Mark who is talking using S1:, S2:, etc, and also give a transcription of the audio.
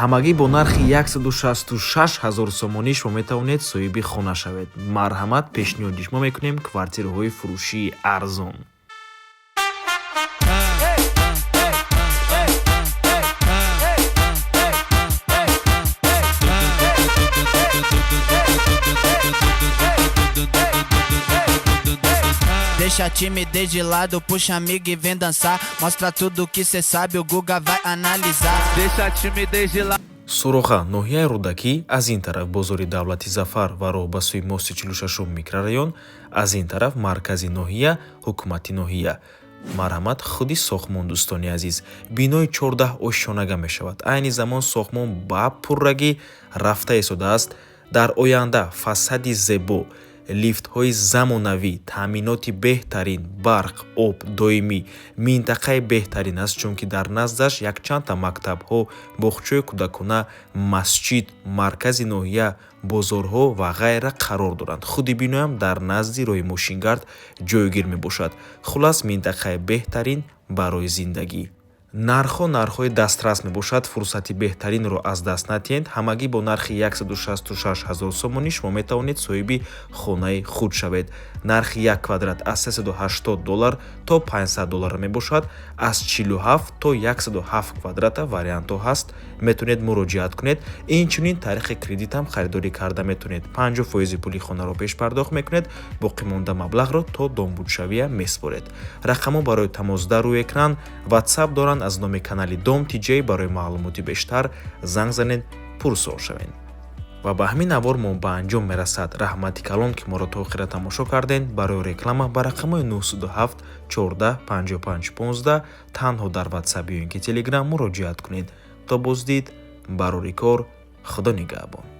S1: Ҳамагӣ бо нархи 166 ҳазор сомонӣ шумо метавонед соҳиби хона шавед. Марҳамат, пешниҳоди шумо мекунем квартираҳои фурӯшии арзон.
S2: Deixa a timidez de lado, puxa amigo e vem dançar. Mostra tudo que cê sabe, o Guga vai analisar.
S3: Deixa a timidez de lado.
S1: Суроға, ноҳияи Рӯдакӣ. Аз ин тараф бозори давлати Зафар ва роҳ ба сӯи мости 46-ум микрорайон, аз ин тараф маркази ноҳия, ҳукумати ноҳия. Марҳамат, худи сохтмон, дӯстони азиз, бинои 14 ошёнага мешавад. Айни замон сохтмон ба пуррагӣ рафта истодааст. Дар оянда фасади зебо, лифтҳои замонавӣ, таъминоти беҳтарин, барқ, об доимӣ. Минтақаи беҳтарин аст, чунки дар наздаш якчандта мактабҳо, боғчаи кӯдакона, масҷид, маркази ноҳия, бозорҳо ва ғайра қарор доранд. Худи биноям дар назди роҳи мошингард ҷойгир мебошад. Хулас, минтақаи беҳтарин барои зиндагӣ. Нархҳо нархҳои дастрас мебошад. Фурсати беҳтаринро аз даст надиҳед. Ҳамагӣ бо нархи 166 ҳазор сомонӣ шумо метавонед соҳиби хонаи худ шавед. Нархи як квадрат аз 380 доллар то 500 доллар мебошад. Аз 47 то 107 квадрата вариантҳо ҳаст, метавонед муроҷиат кунед. Инчунин тариқи кредитам харидорӣ карда метавонед. 50 фоизи пули хонаро пешпардохт мекунед, боқимонда маблағро то домбудшавия месупоред. Рақамҳо барои тамос дар рӯи экран, Ватсап доранд аз номи канали Дом Тиҷей. Барои маълумоти бештар занг занед, пурсол шавед. Ва ба ҳамин навор мо ба анҷом мерасад. Раҳмати калон, ки моро то охира тамошо кардем. Барои реклама ба рақамҳои 907 14 55 15 танҳо дар Ватсап ё ин ки Телеграм муроҷиат кунед. То боздид, барори кор, Худо нигаҳбон.